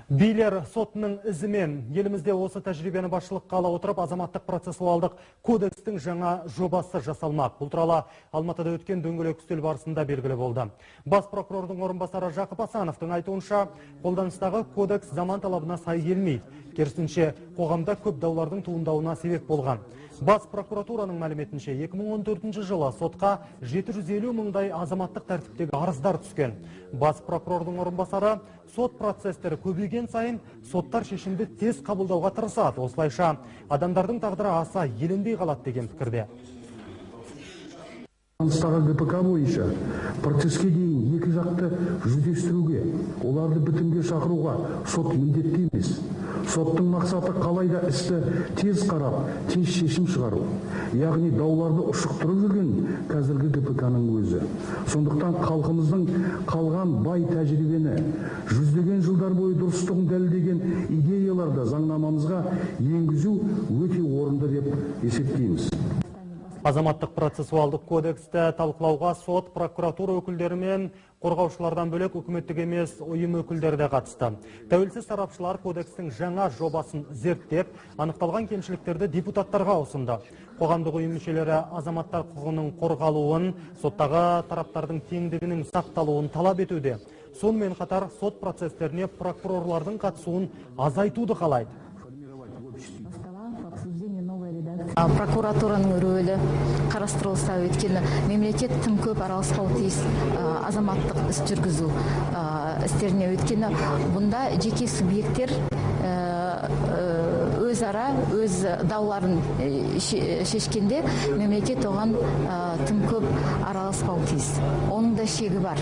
Билер сотының ізімен елімізде осы тәжірибені басшылыққа ала отырып, азаматтық процессуалдық кодекстің жаңа жобасы жасалмақ. Бұл туралы Алматыда өткен дөңгелек үстел барысында белгілі болды. Бас прокурордың орынбасары Жақып Асановтың айтуынша, қолданыстағы кодекс заман талабына сай келмейді. Керісінше, қоғамда көп даулардың туындауына себеп болған. Бас прокуратураның мәліметінше, 2014 жылы сотқа 750 мыңдай азаматтық тәртіптегі арыздар түскен. Бас прокурордың орынбасары сот процестері көбейген сайын соттар шешімді тез қабылдауға тырысады. Осылайша адамдардың тағдыры аса еленбей қалады деген пікірде. Қолданыстағы ГПК бойынша процеске дейін екі жақты жүздестіруге, оларды бітімге шақыруға сот міндетті емес. Соттың мақсаты қалайда істі тез қарап, тез шешім шығару. Яғни дауларды ушықтырып жүрген қазіргі ГПК-ның өзі. Сондықтан халқымыздың қалған бай тәжірибені, жүздеген жылдар бойы дұрыстығын дәлелдеген идеяларды заңнамамызға енгізу өте орынды деп есептейміз. Азаматтық процессуалдық кодексті талқылауға сот, прокуратура өкілдері мен қорғаушылардан бөлек үкіметтік емес ұйым өкілдері де қатысты. Тәуелсіз сарапшылар кодекстің жаңа жобасын зерттеп, анықталған кемшіліктерді депутаттарға ұсынды. Қоғамдық ұйым мүшелері азаматтар құқығының қорғалуын, соттағы тараптардың теңдігінің сақталуын талап етуде. Сонымен қатар сот процестеріне прокурорлардың қатысуын азайтуды қалайды. Прокуратураның рөлі қарастырылса, өйткені мемлекет тым көп араласпауы тиіс азаматтық іс жүргізу істеріне, өйткені бұнда жеке субъекттер өзара өз дауларын шешкенде мемлекет оған тым көп араласпауы тиіс. Оның да шегі бар.